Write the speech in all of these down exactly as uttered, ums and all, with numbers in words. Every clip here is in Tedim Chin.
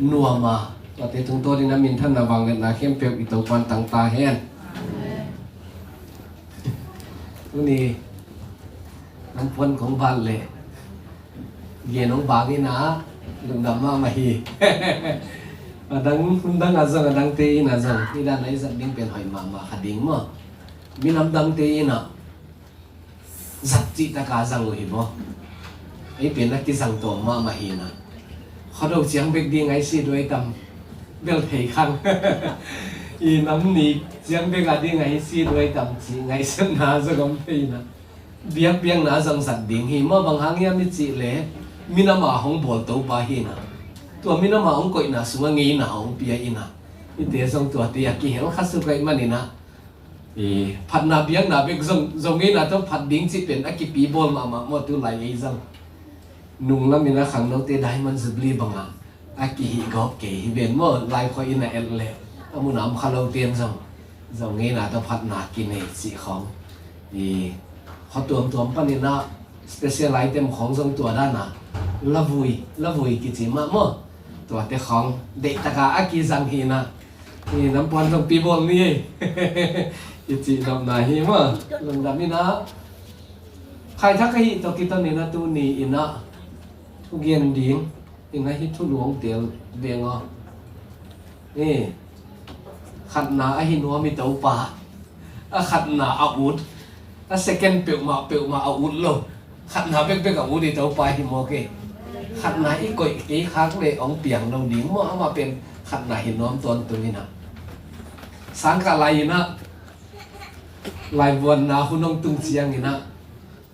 nuam a, tuate tungtawnin a minthanna vangliatna khempeuh i Topa'n tang ta hen. Tuni nang puan kong bat leh gen hong bang in a, lungdam mahmah hi. A dang, hun dang a zong, a dangte in a zong, hih dan a i zat ding pen hoih mahmah kha ding maw. Minam dangte in a zat cih taka zang uh hi maw. Ei pen a kizang tawm mahmah hi na. Khuado ciang bek ding a i si duai tam bel thei khang. I nam ni ciang bek a ding a i si duai tam cih ngaihsutna zong om thei na. Biakpiakna zong zat ding hi maw, bang hang hiam i cih leh minam a hong bawl Topa hi na. Tua minam a hong koihna sungah ngeina hong pia in a. Hihte zong tuate a kihel kha suk ahih manin a, i phatna biakna bek zong, zong ngeina tawh phat ding cih pen a kipi bawl mahmah maw tu lai ei zong. Nunglam in a khangnote Diamond Jubilee bang a, a kihih gawp kei hi ven maw, laikhua in a et leh a mun a om kha lote in zong, zong ngeina tawh phatna kinei cih khawng. I khua tuamtuam panin a special item khawng zong tua dan a, lavui, lavui kici mah maw. Tuate khawng deih taka a kizang hi na. Hi, nam puan zong pi bawl ni ei. I cih nopna hi maw. Lungdam in a. Khaithak ahih tawh kiton in a tuni in a, thugen ding in a hih thulu hong teel veng aw. Hi, khatna ahi nuam i Topa. A khatna a ut, a second peuhmah peuhmah a ut lo. Khatna bekbek a ut i Topa hi mawk e. Khatna i koih kei khak leh hong piang lo ding maw, amah pen khatna hi nuam tawntung in a. Sangkah lai in a, laivuanna hun hong tung ciangin a,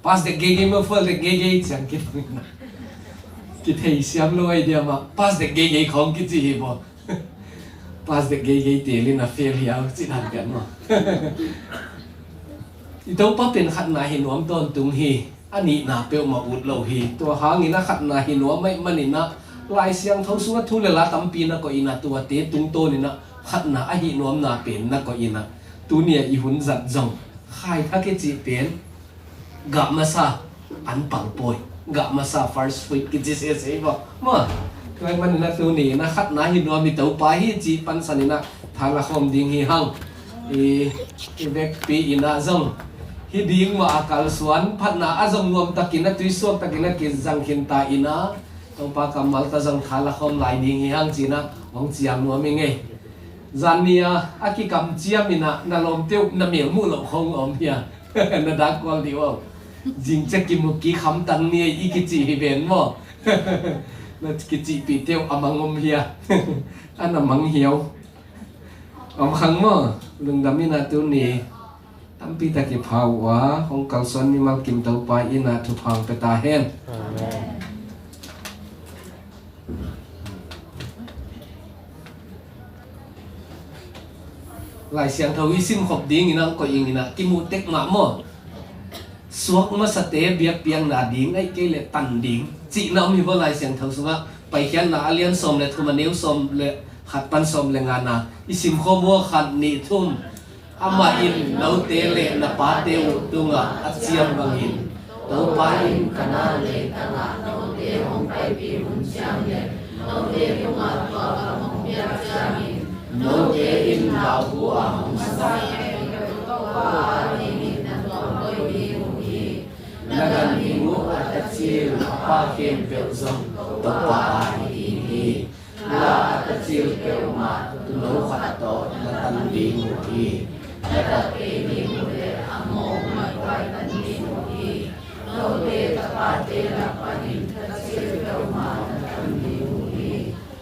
pass dek geigei maw, fail dek geigei ciang kitung in a, kithei siam lo ai diam a, pass dek geigei khawng kici hi maw. Pass dek geigei teel in a, fail hiau cih dan pian maw. I Topa pen khatna hi nuam tawntung hi. A nihna peuhmah ut lo hi. Tua hangin a khatna hi nuam ahih manin a, Lai Siangtho sungah thu le la tampi na koih in a, tuate tungtawn in a khatna ahi nuamna pen na koih in a, tuni a i hun zat zong khaithak i cih pen gah masa an pang pawi. Gah masa first fruit kici sese hi maw. Maw, tua ahih manin a tuni in a khatna hi nuam i Topa hi cih pansan in a tha la khawm ding hi hang. I, i vekpi in a zong hih ding mah a kalsuan, phatna a zong nuam takin a tuisuak takin a kizang khin ta in a, Topa kammal ta zong tha la khawm lai ding hi hang ci in a hong ciam nuam ing ei. Zan ni a, a kikamciam in a, na lawmte uh na mel muh loh khawng om hia? Na dak kual dih uh aw. Zing ciang kimu kik hamtang ni ei i kici hi ven maw. Na kicihpihte uh a mang om hia? A na mang hiau. Om khang maw. Lungdam in a tuni tampi tak i pha uh a, hong kalsuan mimal kim Topa in a thupha hong pia ta hen. Amen. Lai Siangtho i simkhop ding in a hong koih ing in a, kimuh tek mah maw. Suak masate biakpiakna ding, ahih kei leh tan ding cihna om hi maw Lai Siangtho sungah. Paikhiatna a lian sawm le thum, a neu sawm le khat pan sawm le ngana i simkhawm uh aw, khat nih thum. Amah in note le na pate uh tungah a ciam bangin, Topa in Kanaan leitangah note hong paipih hun ciang le note tungah tua gam hong piak ciangin, note in naubu a hong sa Topa a dingin na tuam hoih ding uh hi. Na ganhing uh a tacil a pa khempeuh zong Topa a hi ding hi. La a tacil peuhmah tuuno khat tawh na tan ding uh hi. Na tat kei ding uh leh a mawk uh na kuai tan ding uh hi. Note tapate lak panin tacil peuhmah na tan ding uh hi.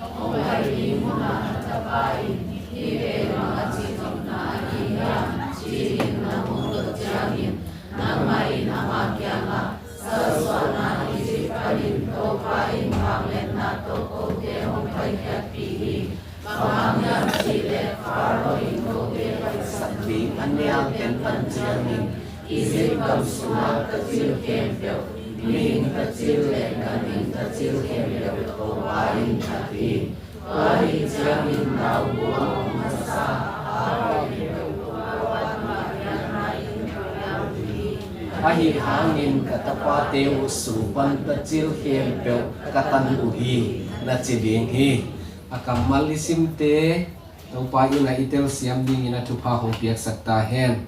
Hong pai ding hun ah na tapa in hih pen bang a cihnopna ahi hiam, ci-in na hong dot ciangin, nangmah in ama kiangah, Salsuahna Egypt panin Topa in vangliatna tawh kote hong paikhiatpih hi. Bang hang hiam cih leh Faro in kote paisak ding a nial tentan ciangin, Egypt gam sungah tacil khempeuh, mihing tacil le ganhing tacil khempeuh Topa in that hi. Tua ahih ciangin naubu a hong sa a pai khempeuh Topa tungah hiatna in ka piak uh hi. Ahih hangin ka tapate uh sung pan tacil khempeuh ka tan uh hi, na ci ding hi. A kammal i simte Topa in a i telsiam dingin a thupha hong piaksak ta hen.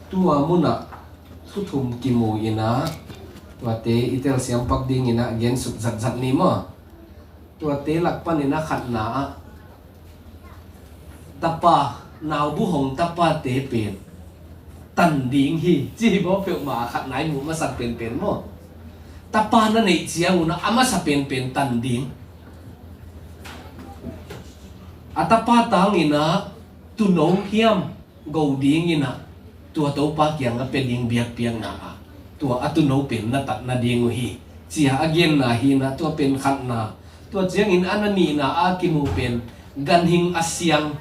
Tua munah thu thum kimu in a, tuate i telsiam pak dingin a gensuk zatzat ni maw. Tuate lak panin a khatna ah, tapa, naubuhong tapate pen tan ding hi, ci hi baw. Peuhmah a khatna i muh masa penpen maw. Tapa na neih ciangun a masa penpen tan ding. A tapa tangin a tuuno hiam go dingin a, tua Topa kiangah pia ding biakpiakna ah, tua a tuuno pen na tat nading uh hi, ci-a a genna hi in a, tua pen khatna. Tua ciangin a na nihna a kimu pen ganhing a siang,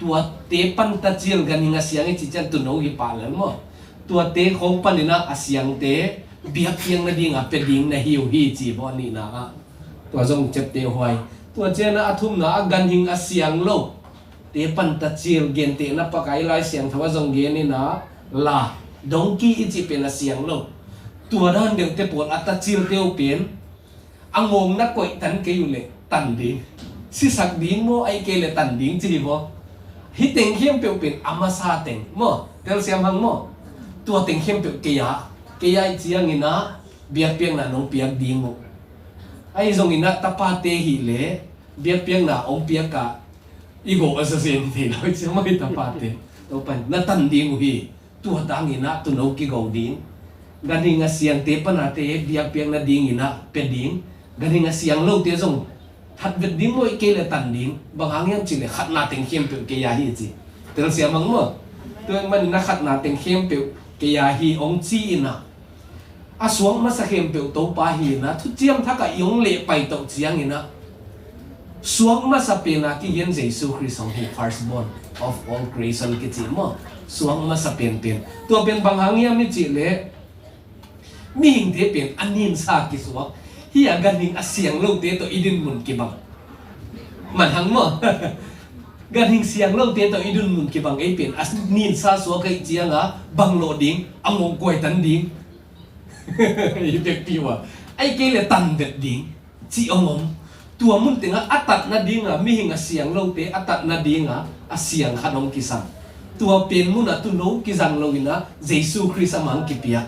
tuate pan ta cil, ganhing a siang i cih ciang tuuno hi pah lel maw. Tuate khawng panin a a siangte biakpiak nading a pia ding na hi uh hi, ci baw a nihna ah. Tua zong ciapteh huai. Tua ciangin a a thumna ah ganhing a siang lo te pan ta cil, gentehna Pakai Lai Siangtho ah zong gen in a, la, dongki i cih pen a siang lo. Tua dan deuhte pawl a ta cilte uh pen a ngawng na koih tan kei uh leh tan ding. Sisak ding maw, ahih kei leh tan ding ci hi baw. Hih teng khempeuh pen a masa teng maw, telsiam hang maw. Tua teng khempeuh kei a, kei a i ciangin a biakpiakna nong piak ding uh. Ahi zongin a tapate hi leh biakpiakna hong piak a i gawh a zazen thei lo i ciang maw, i tapate. Topa in na tan ding uh hi. Tua tangin a tuuno kigo ding. Ganhing a siangte pan a te biakpiak nadingin a pia ding. Ganhing a siang lote zong that vet ding maw, ahih kei leh tan ding. Bang hang hiam cih leh khatna teng khempeuh kei a hi, ci. Telsiam hang maw. Tua ahih manin a khatna teng khempeuh kei a hi hong ci in a, a suak masa khempeuh Topa hi in a, thuciam thak ah i hong leh pai toh ciangin a, suak masa pen a kigen Jesu Khrist hong hi, first born of all creation kici maw. Suak masa penpen. Tua pen bang hang hiam i cih leh mihingte pen a ninsa kisuak hi a, ganhing a siang lote tawh i dinmun kibang. Man hang maw. Ganhing siang lote tawh i dinmun kibang, ei pen a ninsa suak ahih ciang a bang lawh ding, a ngawng kuai tan ding. I bekpi uh a, ahih kei leh tan vet ding, cih hong om. Tua mun tengah a tat nading a, mihing a siang lote a tat nading a, a siang khat hong kisam. Tua pen mun a tuuno kizang lo in a, Jesu Khrist amah hong kipiak.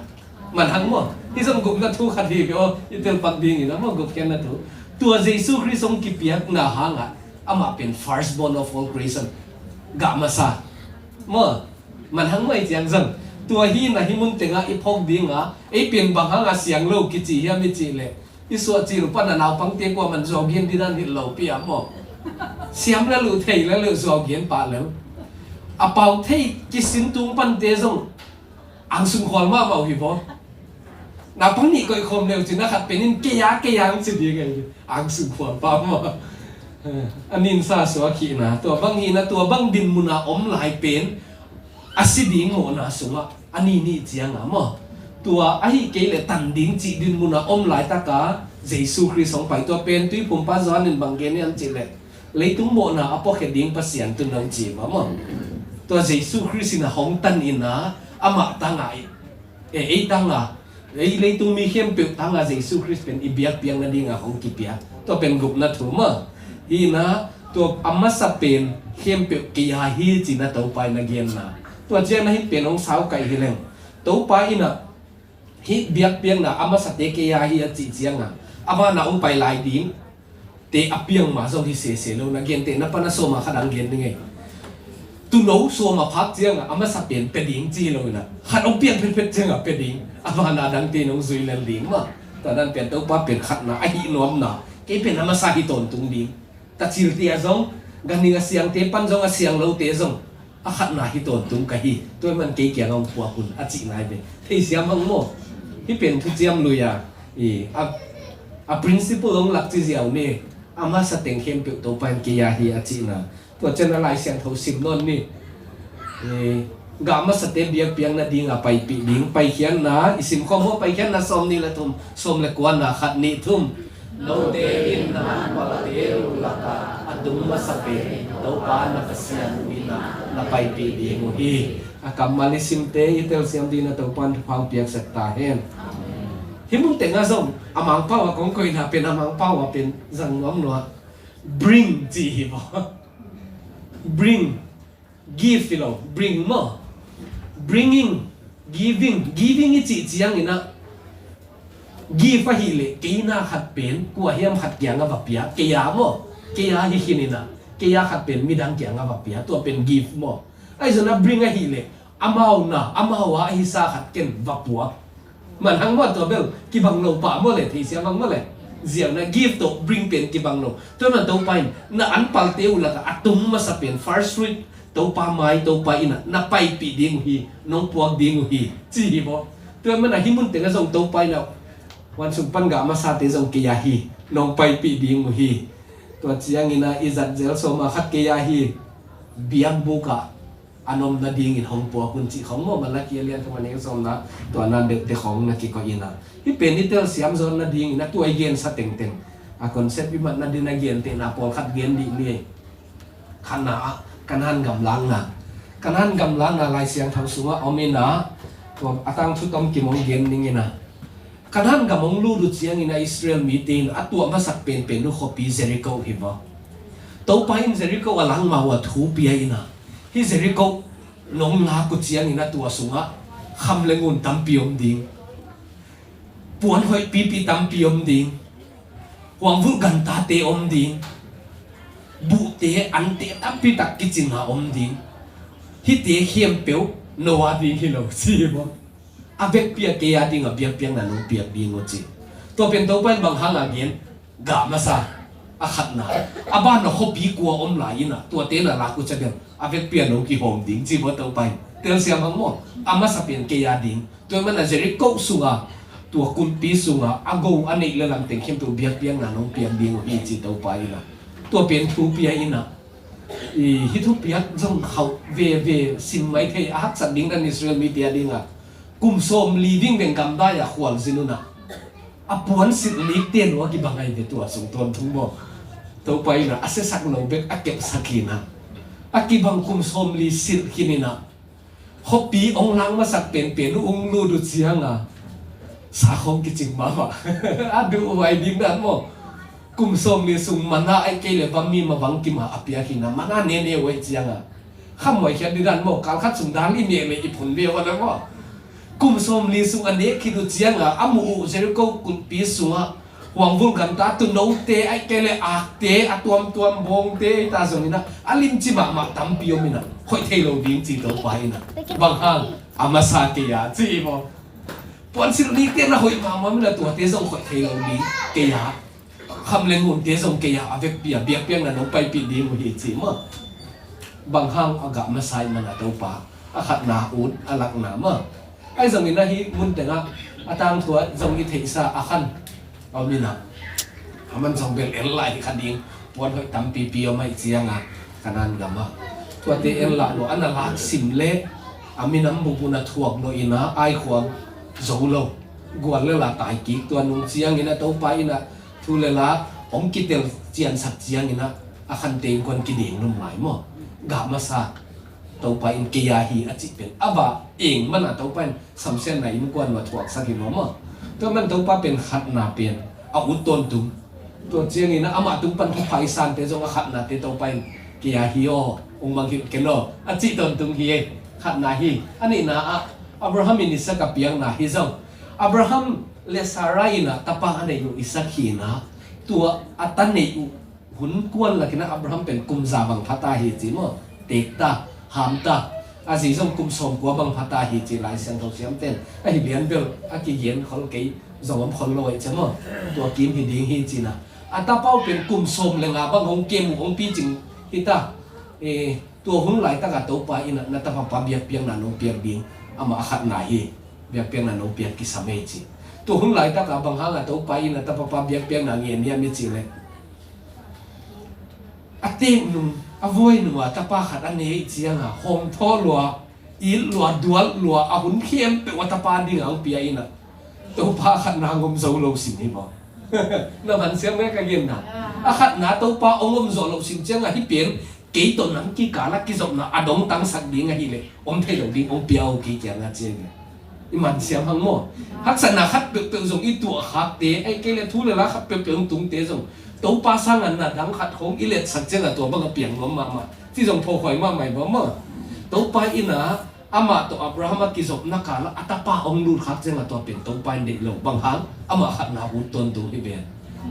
Man hang maw. Hih zong gupna thu khat hi ve aw, i telpak dingin a maw, gupkhiatna thu. Tua Jesu Khrist hong kipiakna hang a, amah pen first born of all creation. Gah masa. Maw. Man hang maw, i ciang zong. Tua hi in a, hih mun tengah i phawk ding a, ei pen bang hang a siang lo kici hiam i cih leh, i suah cil pan a naupangte kuaman zuau gen ding dan hi lo pi a maw. Siam la luh, thei la luh, zuau gen pah lel. A pau thei kisin tung pante zong angsung khual mahmah uh hi baw. Naupang nih koih khawm leu cin a khat pen in kei a, kei a hong ci ding a, angsung khual pah maw. A ninsa suak hi in a, tua bang hi in a, tua bang dinmun a om lai pen a si ding mawhna sungah a ni nih ciang a maw. Tua ahih kei leh tan ding cih dinmun a om laitak a Jesu Khrist hong pai, tua pen Tuiphumpa Johan in bang gen hiam cih leh, leitung mawhna a puakhia ding Pasian tuuno ci maw. Tua Jesu Khrist in a hong tan in a, amah tang a, e, ei tang a, ei leitung mi khempeuh tang a Jesu Khrist pen i biakpiak nading a hong kipiak. Tua pen gupna thu maw. Hi in a, tua a masa pen khempeuh kei a hi ci in a Topa in a genna. Tua ciang a hih pen hong sau kaih hi leng, Topa in a hih biakpiakna a masate kei a hi a cih ciang a, a van a hong pai lai ding te a piang ma zong hi sese lo in a, gentehna pan a sawm a khat hong gen ding ei. Tuuno sawm a phak ciang a, a masa pen pia ding ci hi lo in a, khat hong piang phetphet ciang a pia ding, a van a dangte in hong zui lel ding maw. Tua dan pen Topa pen khatna ahih nuamna, kei pen a masa hi tawntung ding. Ta cilte ah zong, ganhing a siangte pan zong, a siang lote zong, a khatna hi tawntung ka hi, tua ahih man kei kiangah hong puak un, a cihna hi ve. Theisiam hang maw. Hih pen thuciam lui a, i, a, a principle hong lak ci ziau ni. A masa teng khempeuh Topa in kei a hi a cihna. Tua ciang a Lai Siangtho sim nawn ni. I, gah masate biakpiak nading a paipih ding. Paikhiatna i sim khawm maw, Paikhiatna sawm nih le thum, sawm le kuana, khat, nih, thum. Note in na hanpate uh lakah a tung masa pen Topa na Pasian uh in a, na paipih ding uh hi. A kammal i simte i telsiam dingin a Topa in thupha hong piaksak ta hen. Amen. Hih mun tengah zong a Mangpau a kong koihna pen, a Mangpau a pen zang nuam lua. Bring ci hi maw? Bring. Give hi lo, bring maw? Bringing, giving, giving i cih ciangin ah, give ahih leh kei na khat pen kua hiam khat kiangah va pia, kei a maw? Kei a hi khin in ah, kei a khat pen midang kiangah va pia, tua pen give maw? Ahi zongin ah bring ahih leh amau na, amau a ahisa khat ken va puak. Manhang maw, tua bel kibang lo pah maw le, theisiam bang maw le. Ziau na, give tawh bring pen kibang lo. Tua man Topa in na anpalte uh lakah a tung masa pen first fruit, Topa mai, Topa in ah na paipih ding uh hi, nong puak ding uh hi, ci hi maw? Tua man a hih mun tengah zong Topa in ah, huan sung pan gah masate zong kei a hi, nong paipih ding uh hi. Tua ciangin ah i zat zel sawm a khat kei a hi, biakbuk ah an om nadingin hong puak un cih khong maw, Malakhi a lian thum a neu sawmna, tua na deuhte khong na kikoih in ah. Hih pen i telsiam zawn nadingin a tua i gensa tengteng a concept i mat nadin a gentehna pawlkhat gen dih ni. Khatna ah Kanaan gam lakna. Kanaan gam lakna Lai Siangtho sungah om in ah, tua a tangthu tom kim hong gen ning in ah. Kanaan gam hong lut uh ciangin a Israel mite in a tuah masak penpen uh khuapi Jericho hi maw? Topa in Jericho a lak ma uh a thu pia in ah, hih Jericho nong lak uh ciangin a tua sungah kham le ngun tampi om ding, puan hoih pipi tampi om ding, huangvulh gantate om ding, buhte ante tampi tak kicing a om ding, hihte khempeuh no a ding hi lo ci hi maw? A vekpi a kei a ding a biakpiakna nong piak ding uh ci. Tua pen Topa in bang hang a gen? Gah masa, a khatna. A ban a khuapi kua om lai in ah, tuate na lak uh ciang a vekpi a no kihawm ding ci maw Topa in? Telsiam bang maw? A masa pen kei a ding. Tua man a Jericho sunga tua kulhpi sunga a go a neih le lamteng khempeuh biakpiakna nong piak ding uh hi ci Topa in ah. Tua pen thu pia in ah. I, hih thupiak zong khauh veve sim mai thei a, haksat ding dan Israel mite a dingah kum sawmli vingveng gamdai a khualzin un ah, a puan silh lik ten uh a kibang ai ve tua sung tawntung maw? Topa in ah a siasak lo bek a kepsak hi in ah, a kibang kum sawmli silh khin in ah, khuapi hong lak masak penpen uh hong lut uh ciang a, sa khawng kicing mahmah. A duh huai ding dan maw? Kum sawmli sung manna ahih kei leh va mi ma vang kim a a piak hi in ah, manna nene uh ahih ciang a, khamhuai khiat ding dan maw? Kalkhat sung dal i nek leh i phun ve uh a na maw? Kum sawmli sung a nek khit uh ciang a, a muh uh Jericho kulhpi sungah huangvulh ganta, tuunote ahih kei leh akte a tuamtuam bawngte, ei ta zong in ah, a limci mahmah tampi om in ah, hoih thei lo ding ci Topa in ah. Bang hang? A masa kei a ci hi maw? Puan silh lik ten a hoih mahmah om in ah, tuate zong hoih thei lo ding kei a, kham le ngunte zong kei a, a vekpi a biakpiakna nong paipih ding uh hi ci maw? Bang hang? A gah masa ahih man a Topa a khatna ut a lakna maw? Ahi zongin ah hih mun tengah a tangthu ah zong i theihsa a khan a om in ah, a man zong bel en lai hi kha ding, puan hoih tampipi om ahih ciang a, Kanaan gam ah. Tuate en lah lo, a na lak sim leh a minam bup un a thuak lo in ah, ai khuak zo lo, gual le la tai kik. Tua nung ciangin ah Topa in ah thu le la hong kitel ciansak ciangin ah, a khante innkuan kiding lum lai maw? Gah masa, Topa in kei a hi a cih pen a va eng man a Topa in samsiatna innkuan va thuaksak hi maw maw? Tua man Topa pen khatna pen a ut tawntung. Tua ciangin ah amah tung pan thupha i sante zong a khatnate Topa in kei a hi aw, ong mang hilh ken aw a cih tawntung hi. Khatna hi. A nihna ah Abraham in Isaac a piakna hi zong, Abraham le Sarah in ah tapa a neih uh Isaac hi in ah, tua a ta neih uh hun kuan lakin ah Abraham pen kum za bang pha ta hi ci maw? Teek ta, ham ta. A zi zong kum sawmkua bang pha ta hi ci Lai Siangtho siamten. A hi lian bel a kigen khol kei, zong om khol lo ahih ci maw? Tua kim hi ding hi ci in ah, a tapa uh pen kum sawm le nga bang hong kem uh, hong picing hi ta. Eh, tua hun laitak a Topa in ah na tapa pa biakpiakna nong piak ding, amah a khatna hi. Biakpiakna nong piak kisam ei ci. Tua hun laitak a bang hang a Topa in ah tapa pa biakpiakna ngen hiam i cih leh, a teek nung, a vuai nung a tapa khat a neih ciang a, hawmthaw lua, it lua, dual lua, a hun khempeuh a tapa ding a hong pia in ah, Topa a khatna hong om zo lo sim hi maw? Na van siam ngai ka genna. A khatna Topa hong om zo lo sim ciang a, hih pen kei tawh nang kikal a kizopna a dongtangsak ding ahih leh om thei lo ding, hong pia uh kei kiang a ci hi. I man siam hang maw. Haksatna khat peuhpeuh zong i tuah khakte, ei kei le thu le la khat peuhpeuh hong tungte zong Topa sangin na dang khat hong i letsak ciangah tua bang a piang nuam mahmah. Ci zong phawkhuai mahmah i bawm maw. Topa in ah amah tawh Abraham a kizopna kalah a tapa hong lut khak ciangah tua pen Topa in deih lo bang hang amah khatna ut tawntung hi ven.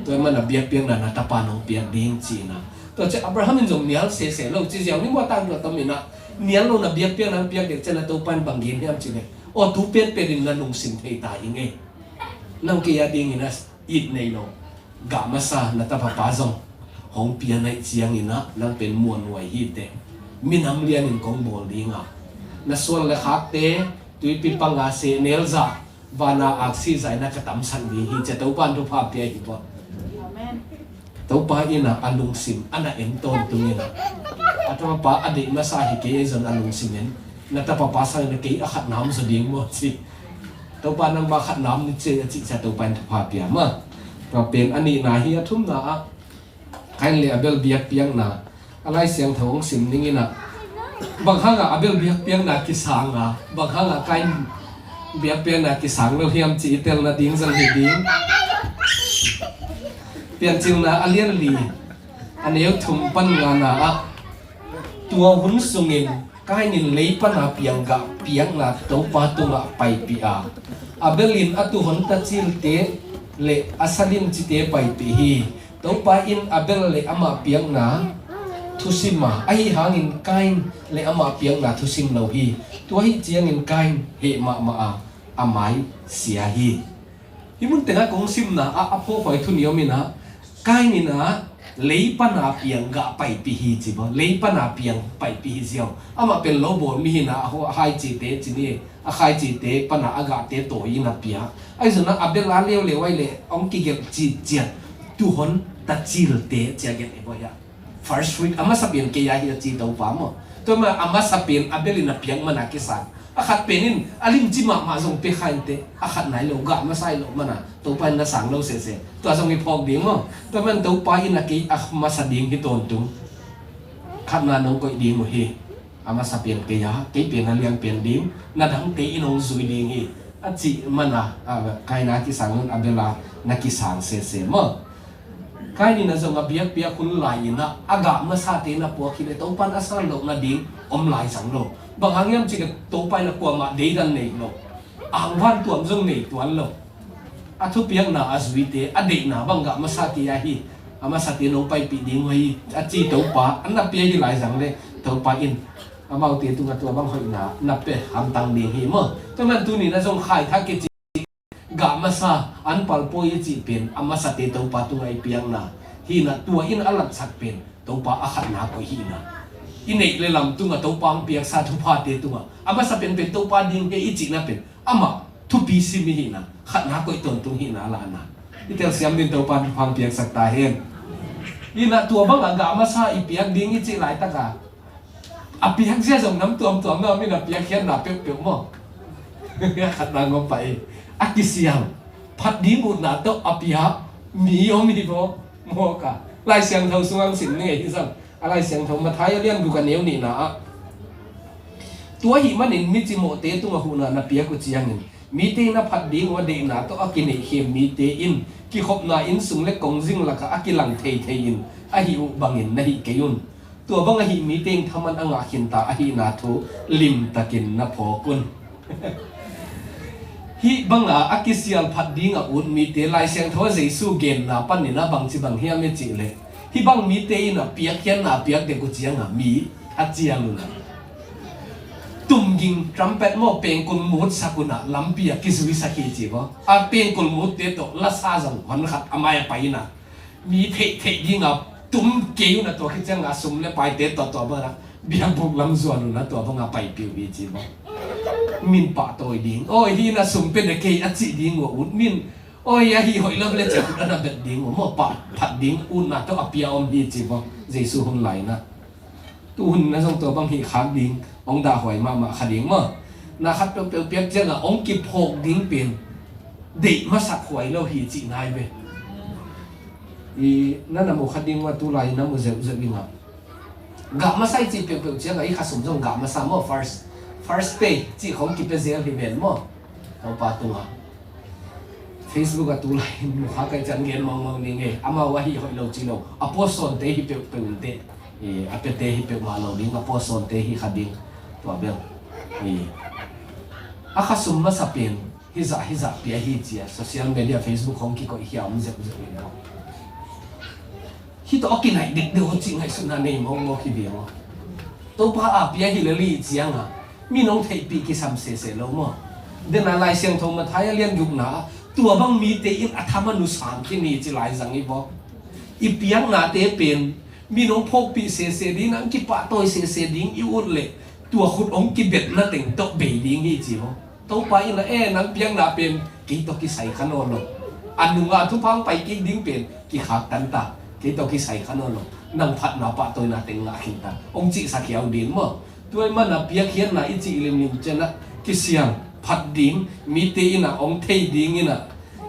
Tua ahih manin a biakpiakna na tapa nong piak ding ci-in ah. Tua ciang Abraham in zong nial sese lo ci ziau ni maw, tangthu a tom in ah nial lo na biakpiakna hong piak dek ciangin ah Topa in bang gen hiam cih leh, aw tu petpet in na lungsim thei ta ing ei. Nang kei a dingin a it nei lo. Gah masa na tapa pa zong hong pia na hih ciangin ah nang pen muanhuai hi teh. Minam lianin kong bawl ding a, na suan le khakte tuipi panga sehnel zah, vana aksi zah in ah ka tamsak ding hi ci-a Topa in thupha pia hi bawm. Amen. Topa in ah a lungsim a na en tawntung in ah, a tapa pa a deih masa hi kei ei zong a lungsim en, na tapa pa sangin ah kei a khatna om zaw ding maw ci. Topa nangmah khatna om ni ci a cih ciang Topa in thupha pia maw. Tua pen a nihna hi. A thumna ah Kain le Abel biakpiakna a Lai Siangtho hong sim ning in ah, bang hangah Abel biakpiakna kisang a, bang hangah Kain biakpiakna kisang lo hiam cih i tel nading zong hi ding. Piancilna a lian li, a neu thum pan ngana ah, tua hun sungin Kain in lei pana piang gah piakna Topa tungah paipih a, Abel in a tuuhon tacilte le a salimcite paipih hi. Topa in Abel le amah piakna thusim a, ahi hangin Kain le amah piakna thusim lo hi. Tua ahih ciangin Kain heh mahmah a, a mai sia hi. Hih mun tengah kong simna ah a phawkhuai thu nih om in ah, Kain in ah lei pana piang gah paipih hi ci bawm, lei pana piang paipih hi ziau. Amah pen lo bawl mi hi in ah, a ho-, a khaicite ci ni, a khaicite pana a gahte tawi in a pia. Ahi zongin ah Abel a leuleu ahih leh hong kigelh citciat, tuuhon tacilte ci-a gelh hi bawm hiah. First fruit, a masa pen kei a hi a ci Topa maw. Tua ahih manin a masa pen Abel in a piak mana kisang. A khat pen in a limci mahmah zong pia kha inteh, a khat nai lo, gah masa hi loh mana Topa in na sang lo sese. Tua zong i phawk ding maw. Tua ahih manin Topa in a kei a masa ding hi tawntung. Khatna nong koih ding uh hi. A masa pen kei a, kei pen a lianpen ding, na dangte in hong zui ding hi. A cih mana, a, Kain a kisang un Abel a na kisang sese maw. Kain in a zong a biakpiak hun lai-in ah, a gah masate na puak hi leh Topa in a san loh nading om lai zang lo. Bang hang hiam cih leh Topa in a kuamah deidan nei lo. Angvan tuam zong nei tuan lo. A thupiakna a zuite, a deihna bang gah masate ahi. A masate nong paipih ding uh hi, a ci Topa, a na pia hi lai zang leh Topa in amaute tungah tua bang hoihna na pia hamtang ding hi maw. Tua ahih manin tuni in a zong khai thak kei ci. Gah masa an palpawi i cih pen a masate Topa tungah i piakna hi in ah, tua in a latsak pen Topa a khatna koih hi in ah. I neih le lam tungah Topa hong piaksa thuphate tungah a masa penpen Topa ding hi i cihna pen amah thupi sim i hi in ah, khatna koih tawntung hi in ah, a lahna. I telsiam ding Topa in thupha hong piaksak ta hen. Hi in ah tua bangah gah masa i piak ding i cih laitak a, a piak zia zong nam tuamtuam na om in a, piakkhiatna peuhpeuh maw. Khatna ngawm pah hi. A kisial phat ding utna tawh a pia mi om hi maw. Maw ka. Lai Siangtho sungah hong sim ning ei hi zong. A Lai Siangtho Matthai a lian guk a neu nihna ah, tua ahih manin mi cimawhte tungah huhna na piak uh ciangin, mite in a phat ding uh a deihna tawh a kineihkhem mite in kikhopna inn sung le kongzing lakah a kilang theithei in a hih uh bangin na hih kei un. Tua bang ahih mite in thaman a ngah khinta ahihna thu limtakin na phawk un. Hih banga a kisial phat ding a ut mite Lai Siangtho a Jesu genna panin a bangci bang hiam i cih leh, hih bang mite in a piakkhiatna a piak dek uh ciangah mi a cial un a, tumging, trumpet maw, pengkul mut sak un a lampi a kizuisak hi ci maw. A pengkul mutte tawh lasa zong hon khat a mai a pai in a, mi theihtheih dinga tum kei un a, tua khit cianga sum le paite tawh tua banga biakbuk lam zuan un a, tua banga paipih uh hi ci maw. Min pahtawi ding. Aw, hih na sum pia de kei a cih ding uh a ut min. Aw, ahi hoih lo le ci a khut a na bet ding uh maw, pah phat ding utna tawh a pia om hi ci maw. Jesu hun lai-in a. Tu hun na zong tua bang hih khak ding, hong dahhuai mahmah kha ding maw. Na khat peuhpeuh piak ciangah hong kiphawk ding pen deih masak huai lo hi cihna hi ve. I na na mu kha ding maw, tu lai na mu zeuhzeuh ding ah. Gah masa i cih peuhpeuh ciangah i khasum zong gah masa maw, first, first pay cih khong kipia zel hi ven maw. Topa tungah. Facebook a tulai in mukha kai ciang gen mawngmawng ding e. Amau ahi hoih lo ci lo. A post sawnte hi peuhpeuh in teh. A piate hi peuhmah lo ding, a post sawnte hi kha ding. Tua bel. A kha sum masa pen hizah hizah pia hi ci a social media, Facebook hong kikoih hi a om zeuhzeuh in lo. Hih tawh a kinaih dikdeuh cih ngaihsutna nei mawkmawk hi ding aw. Topa a pia hi lel i cianga mi nong theihpih kisam sese lo maw? Dena Lai Siangtho Matthai a lian gukna ah tua bang mite in a thaman uh sang khin hi ci lai zang hi baw. I piaknate pen mi nong phawkpih sese ding, nang kipahtawi sese ding i ut leh tua khut hong kibetna teng tawh bei ding hi ci baw. Topa in a e nang piakna pen kei tawh kisai kha nawn lo. A nunga thupha hong pai kik ding pen kikhaktan ta. Kei tawh kisai kha nawn lo. Nang phatna pahtawina teng ngah khin ta. Hong cihsak hiau ding maw? Tua i mana piakkhiatna i cih limlim cianah kisiang phat ding, mite in a hong thei ding in a,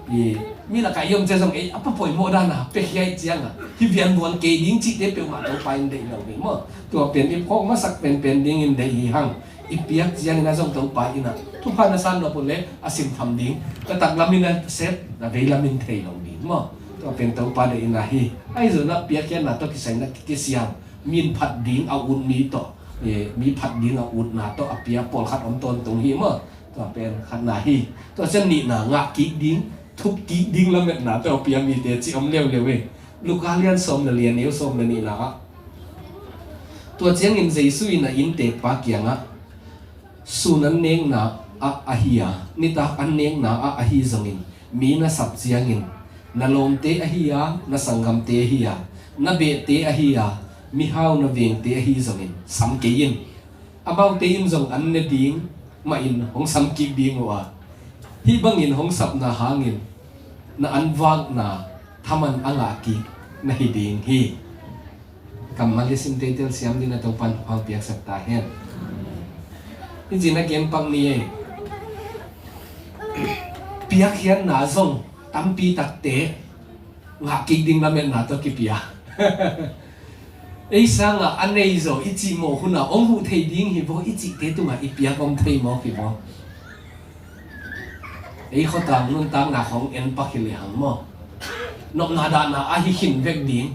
i mi lakah i om cia zong ei a papoimawh dana piakkhiat cianga hi vianbuan kei ding cihte peuhmah Topa in deih lo ding maw? Tua pen i phawk masak penpen dingin deih hi hang. I piak ciangin a zong Topa in a thupha na san nop uh le a simtham ding, na taklam in a sep, na veilam in thei lo ding maw? Tua pen Topa deih in a hi. Ahi zong a piakkhiatna tawh kisai na kisiang, min phat ding a ut mi tawh, e, mi phat ding a utna tawh a pia pawlkhat om tawntung hi maw? Tua pen khatna hi. Tua cian nihna ngah kik ding, thup kik ding lametna tawh a pia mite ci om leuleu e. Luka lian sawm le lian neu sawm le nihna ah. Tua ciangin Jesu in a inntekpa kiangah, sun an nekna ah ahi a, nitak an nekna ah ahi zongin, mi na sap ciangin, na lawmte ahi a, na sanggamte ahi a, na behte ahi a, mihau na vengte ahi zongin, sam kei in. Amaute in zong an ne ding mahin hong sam kik ding uh a, hih bangin hong sapna hangin na an vakna thaman a ngah kik na hi ding hi. Kammal i sim teitei siam ding a Topan hong piaksak ta hen. Hi cin a gen pak ni ei. Piakkhiatna zong tampi takte ngah kik ding lametna tawh kipia. Ei sangah a nei zaw i cih mawh hunah hong huh thei ding hi baw, i cihte tungah i piak om thei mawk hi baw. Ei khuatang nuntakna khong en pak hi lehang maw, nopna dahna ahi khin vek ding.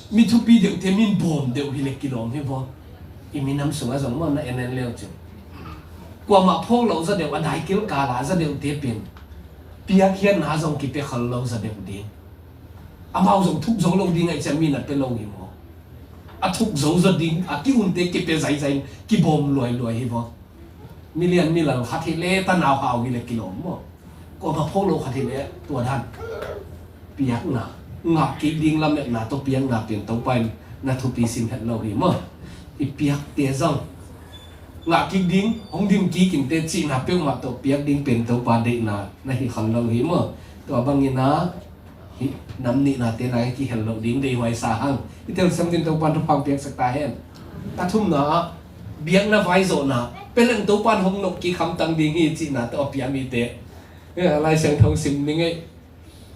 Mi thupi deuhte min bawm deuh hi le kilawm hi baw. I minam sungah zong maw na en en leu cin, kuamah phawk loh za deuh, a daikil kala za deuhte pen piakkhiatna zong kipia khol lo za deuh ding. Amau zong thuk zo lo ding aih ciah mi na pia lo hi maw? A thuk zo za ding a ki-unte kipia zaizai in kibawm luailuai hi baw. Milian milal khat hi le tanau hau hi le kilawm maw? Kuamah phawk lo khat hi le tua dan. Piakna, ngah kik ding lametna tawh piakna pian Topa in na thupi sim het lo hi maw? I piakte zong ngah kik ding, hong dim kik in teh cihna peuhmah tawh piak ding pen Topa deihna na hi khol lo hi maw? Tua bangin a hih nam nihnate na kihel loh ding deihhuai sa hang. I telsiam ding Topan thupha piaksak ta hen. A thumna ah biakna vaizawhna, peleng Topan hong nop kik hamtang ding hi cihna tawh a pia mite. Lai Siangtho sim ni ngei.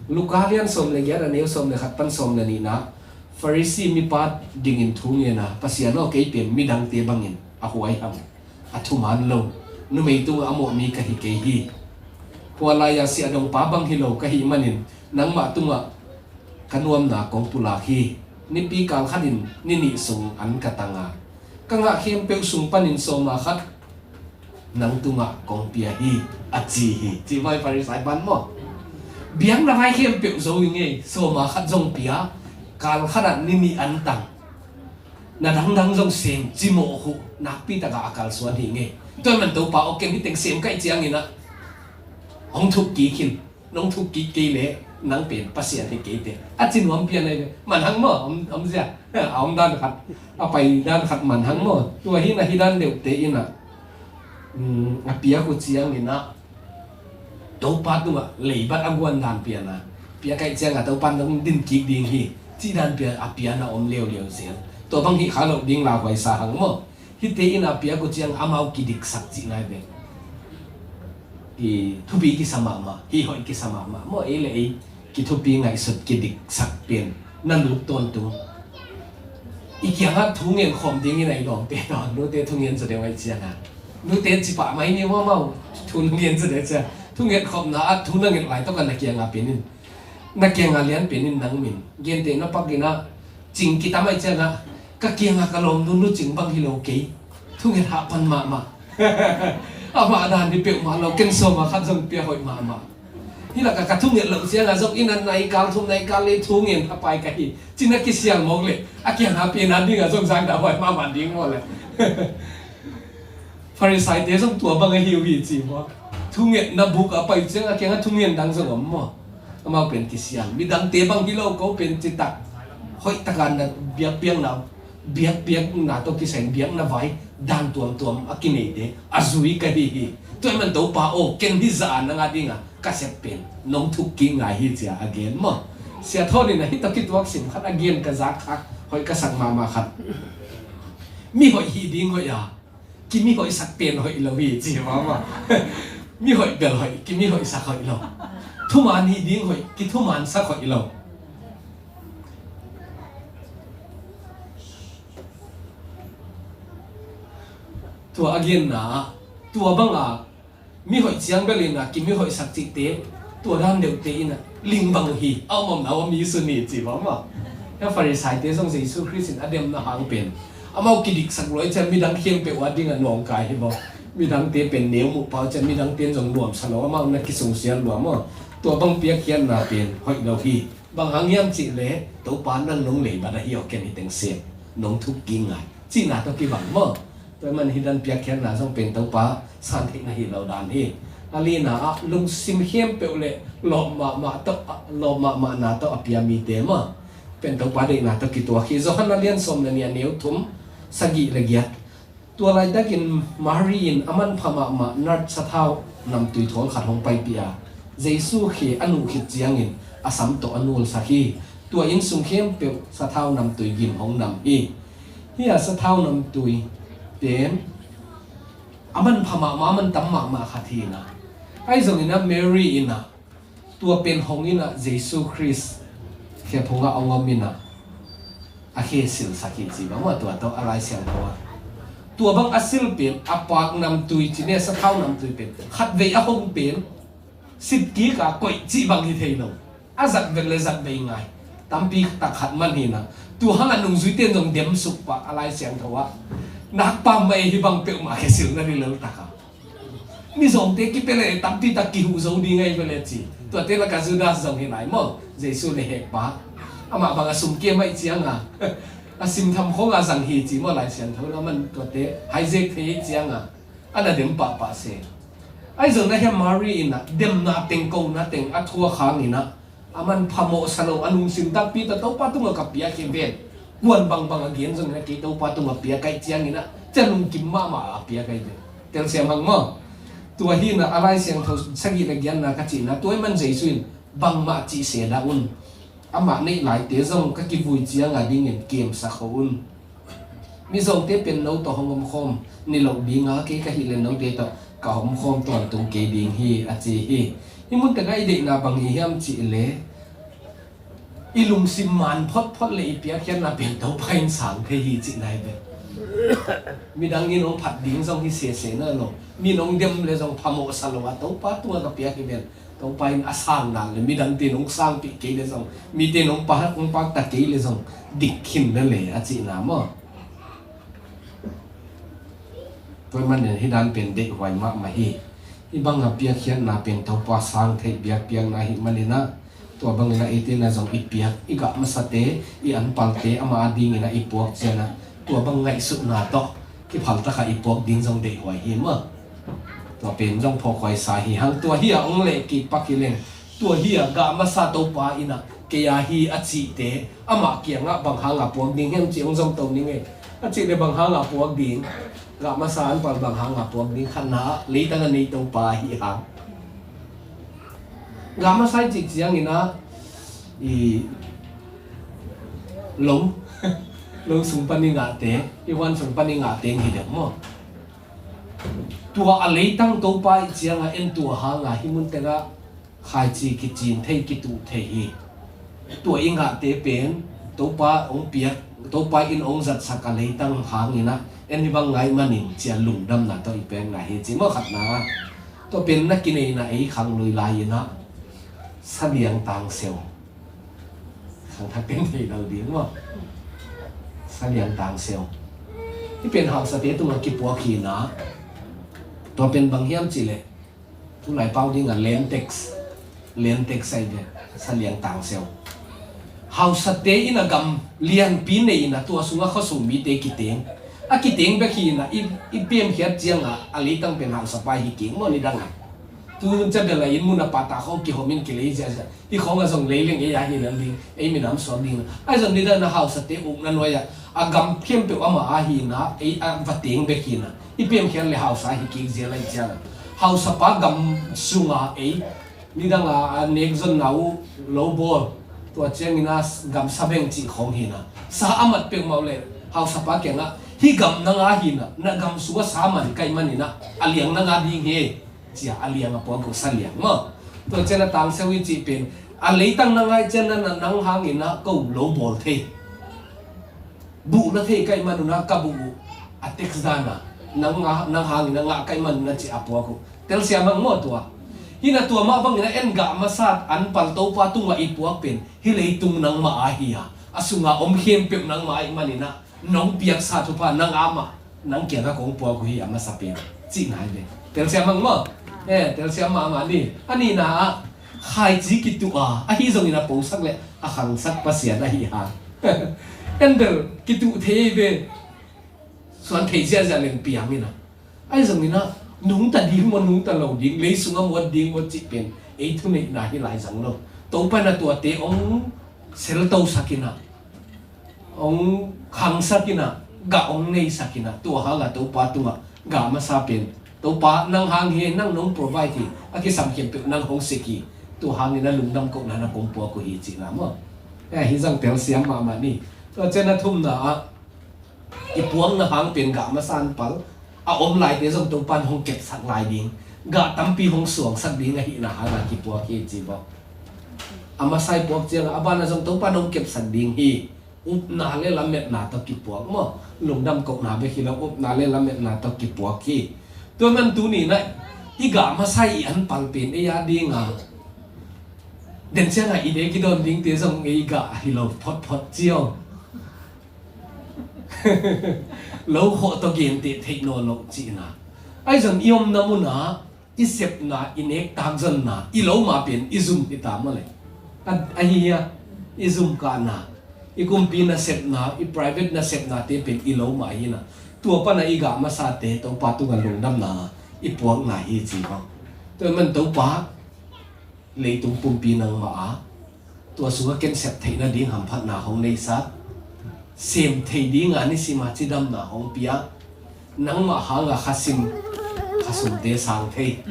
Luka lian sawm le giat a neu sawm le khat pan sawm le nihna. Farisi mipa dingin thu ngen a, Pasian aw, kei pen midangte bangin a huai hang, a thuman lo, numei tungah a mawh mi ka hi kei hi. Hua lai-a siahdongpa bang hi lo ka hih manin nangmah tungah ka nuamna kong pulak hi. Nipi kal khatin ni nih sung an ka tang a, ka ngah khempeuh sung panin sawma khat nang tungah kong pia hi, a ci hi. Cih vai Farisai pan maw? Biakna vai khempeuh zo i ngei, sawma khat zong pia, kal khatah ni nih an tang. Na dangdang zong sem, cimawh uh nakpi takah a kalsuan hi ngei. Tua man Topa aw, ken hi teng sem kaih ciangin ah hong thuk kik hin. Nong thuk kik kei leh nang pen Pasian hi kei teh, a ci nuam pian ahi ve. Manhang maw, om, om zia, a om dan khat, a pai dan khat manhang maw. Tua hi na hi dan deuhte in ah, um, a piak uh ciangin ah Topa tungah leibat a guan dan pian a, piak aih ciangah Topa nong din kik ding hi cih dan pian a pian a om leuleu zel. Tua bang hih kha loh ding lauhuai sa hang maw. Hihte in a piak uh ciang amau kidiksak cih nai ve. I thupi kisa mahmah, hih hoih kisa mahmah maw, ei le ei kithupi ngaihsut kidiksak pen na lut tawntung. I kiangah thu ngen khawm dingin a i lawmte tawh note thu ngen zaw deuh aih ciangah Nute ci pah mai ni maw, maw. Thu na ngen ci deh cia. Thunget khopna ah thu na nget lai tawh ka na kiangah pen in. Na kiangah lian pen in nang min. Gente na pak in ah cing kitam ai ciangah. Ka kiangah ka lawmnu nu cing bang hi lo kei. Thunget hah pan mahmah. Amah dan hi peuhmah lo, ken sawma khat zong pia hoih mahmah. Hi lak a ka thunget loh ciangah zong in a nai kal thum nai kal le thungen a pai ka hi. Cin a kisial mawk leh a kiangah pian a dingah zong zang dah huai mahmah ding maw leh. Farisaite zong tua bang ahi uh hi ci maw. Thungetna buk a pai ciang a kiangah thungen dang zong om maw. Amau pen kisial. Midangte bang hi lo ko pen citak. Hoih takin na biakpiakna, biakpiakna tawh kisai biakna vai dan tuamtuam a kineite a zui ka hi hi. Tua ahih man Topa aw, ken hi zah a nang a dingah ka sep pen nong thuk kik ngai hi cia a gen maw. Sia Thawn in a hi tawh kituak sim khat a gen ka zak khak hoih ka sak mahmah khat. Mi hoih hi ding hoih a, kimihoihsak pen hoih lo hi ci maw maw. Mi hoih bel hoih, kimihoihsak hoih lo. Thuman hi ding hoih, kithumansak hoih lo. Tua a genna ah tua banga mi hoih ciang bel in a kimihoihsak cihte tua dan deuhte in a ling bang uh hi, a om omna uh a mi sun hi ci bang maw. Hia Farisaite zong Jesu Khrist in a demna hang pen amau kidiksak luai ciang midang khempeuh a dingah nawngkai hi baw. Midangte pen neu muh pau ciang midangte in zong nuamsa lo, amau na kisungsial lua maw. Tua bang piakkhiatna pen hoih lo hi. Bang hang hiam cihleh Topa nang nong leibat ahi aw, ken hi teng sem nong thuk kik ngai cihna tawh kibang maw. Tua ahih man hi dan piakkhiatna zong pen Topa san theihna hi lo dan hi. A lina ah lungsim khempeuh le lawp mahmah tawh, lawp mahmahna tawh a pia mite maw. Pen Topa deihna tawh kituak hi. Johan a lian sawm le nih a neu thum, sagih le giat. Tua laitakin Mari in a manpha mahmah nard sathau namtui thawl khat hong paipih a, Jesu khe a nuh khit ciangin a sam tawh a nulsak hi. Tua inn sung khempeuh sathau namtui gim hong nam hi. Hia sathau namtui pen a manpha mahmah, a mantam mahmah khat hi na. Ahi zongin a Mary in a tua pen hong in a Jesu Khrist khe phungah hong om in a, a khe silsak hi ci bang maw, tua tawh a Lai Siangtho ah. Tua bang a sil pen a pak namtui ci ne, sathau namtui pen khatvei a hong pen sitkik a koih cih bang hi thei lo. A zat vet le zat vei ngai. Tampi tak khat man hi na. Tu hang a nungzuite in zong dem suk pah a Lai Siangtho ah. Nakpa mah hi bang peuhmah khe sil na ri lel tak a. Mizawngte kipia le tampi tak kihuh zo ding ahi ve le ci. Tuate lak a Judas zong hi lai maw. Jesu le hekpa. Amah bang a sum kem ahi ciang a, a simtham khong a zang hi ci maw, Lai Siangtho lam ah tuate hijack thei ahi ciang a, a na dem pahpah se. Ahi zong na hia Mari in a demna teng, kona teng a thuak hang in a, a manpha mawhsa lo, a lungsim takpi tawh Topa tungah ka piak hi ven. Kuan bangbang a gen zongin a kei Topa tungah piak ahi ciangin a, cia lungkim mahmah a piak ahi ven. Telsiam hang maw. Tua hi na a Lai Siangtho sagih le giatna ka cihna, tua ahih man Jesu in bangmah cih se dah un. Amah neih laite zong ka kivui ciang a dingin kemsak ho un. Mizawngte pen no tawh hong omkhawm ni loh ding a, kei ka hih le note tawh ka omkhawm tawntung kei ding hi a ci hi. Hih mun tengah i deihna bang hi hiam cihleh, i lungsim man photphot le i piakkhiatna pen Topa in sang thei hi cihna hi ve. Midang in hong phat ding zong hi sese na lo. Min hong dem le zong phamawhsa lo a Topa tungah ka piak hi ven. Topa in a sang dan le midangte in hong sangpih kei le zong, mite in hong pah, hong pakta kei le zong dik khin na le a cihna maw. Tua ahih manin hih dan pen deihhuai mahmah hi. Hih bang a piakkhiatna pen Topa sang theih biakpiakna ahih manin a, tua bangin a eite in a zong i piak, i gah masate, i anpalte amah a dingin a i puak ciang a, tua bang ngaihsutna tawh kiphal takah i puak ding zong deihhuai hi maw. Tua pen zong phawkhuai sa hi hang. Tua hi a hong leh kik pak hi leng, tua hi a gah masa Topa in a kei a hi a cihte amah kiangah bang hang a puak ding hiam cih hong zom to ning ei. A cih le bang hang a puak ding, gah masa anpal bang hang a puak ding, khatna ah leitang a nei Topa hi hang. Gah masa i cih ciangin a, i lo, lo sung pan i ngahte, i huan sung pan i ngahte hi deuh maw. Tua a leitang Topa i ciang a en, tua hang a hih mun tengah khaici kicin thei, kituh thei hi. Tua i ngahte pen Topa hong piak, Topa in hong zatsak a leitang hangin a, En hi bang ngaih manin cia lungdamna tawh i pekna hi ci maw khatna. Tua pen na kineihna ei khang lui lai-inah saliang tangseu. Khangthak pen thei lo ding maw? Saliang tangseu. Hih pen hausate tungah kipuak hinah. Tua pen bang hiam cihleh tulai pau dingah land tax, land tax ahi ve, saliang tangseu. Hausate in a gam lianpi nei in a tua sungah khuasung mite kiteng. A kiteng bek hi in a i, i piamkhiat ciangah a leitang pen hausapa hi kik maw nidangah. Tu hun ca bel a inn mun a pahtak khawng kihawm in kilei ziahziah. Hih khawng a zong lei leng ei a hi lel ding, ei minam suak ding. Ahi zong nidang na hausate ukna nuai-ah a gam khempeuh amah a hi in a, ei a va teng bek hi in a. I piamkhiat le hausa hi kik zia lai ciang a. Hausapa gam sunga ei nidang a, a nek zonna uh lo bawl. Tua ciangin a gamsa beng cih khawng hi in a. Sa a mat peuhmah uh le hausapa kiangah hih gam nang a hi in a, na gam sunga sa man kaih man in a, a liang nang a ding hi. Cia a liang a puak uh saliang maw. Tua cian a tangseu i cih pen a leitang na ngaih cian na nang hangin a ko lo bawl thei. Buh na thei kaih man un a ka buh uh a tax dan a nang, nang hangin a ngah kaih man un a ci a puak uh. Telsiam hang maw tua. Hi in a tua mah bangin a en gah masa an pal Topa tungah i puak pen hih leitung nangmah a hi a, a sunga om khempeuh nangmah ahih manin a nong piaksa thupha nang amah nang kiangah kong puak uh hi a masa pen cihna hi ve. Telsiam hang maw? Eh, telsiam mahmah ni. A nihna ah khaici kituh a, ahi zongin a posak le a khangsak Pasian ahi hang. En bel kituh thei ve. Suan thei ziahziah leng piang in a. Ahi zongin a nungta ding maw nungta lo ding, lei sungah muat ding maw cih pen ei thuneihna hi lai zang lo. Topa in a tuate hong seltosak in a, hong khangsak in a, gah hong neisak in a, tua hang a Topa tungah gah masa pen Topa nang hang hi, nang nong provide hi, a kisam khempeuh nang hong sik hi. Tua hangin a lungdam kohna na kong puak uh hi cihna maw? Eh, hi zong telsiam mahmah ni. Tua cian a thumna ah i puakna hang pen gah masa an pal a om laite zong Topa in hong kepsak lai ding, gah tampi hong suangsak ding ahihna hang a kipuak hi ci bawk. A masa i puak ciangah a ban a zong Topa in hong kepsak ding hi. Upna le lametna tawh kipuak maw? Lungdam kohna bek hi lo, upna le lametna tawh kipuak hi. Tua man tuni in a i gah masa i an pal pen ei a ding a, den ciangah i dek i dawn dingte zong ei gah hi lo photphot cio. Lo khawh tawh genteh theih nawn loh cihna. Ahi zong i omna munah i sepna, i nektak zonna, i lo mah pen i zum hi ta maw le? A, ahi hia? I zum kahna, i kumpi nasepna, i private nasepnate pen i lo mah hi in a. Tua pan a i gah masate Topa tungah lungdamna i puakna hi ci bang. Tua man Topa leitung pumpi nangmah a, tua sungah ken sep theih nading hamphatna hong neisak, sem thei dinga nisim a cidamna hong pia, nangmah hanga khasim, khasumte sang thei,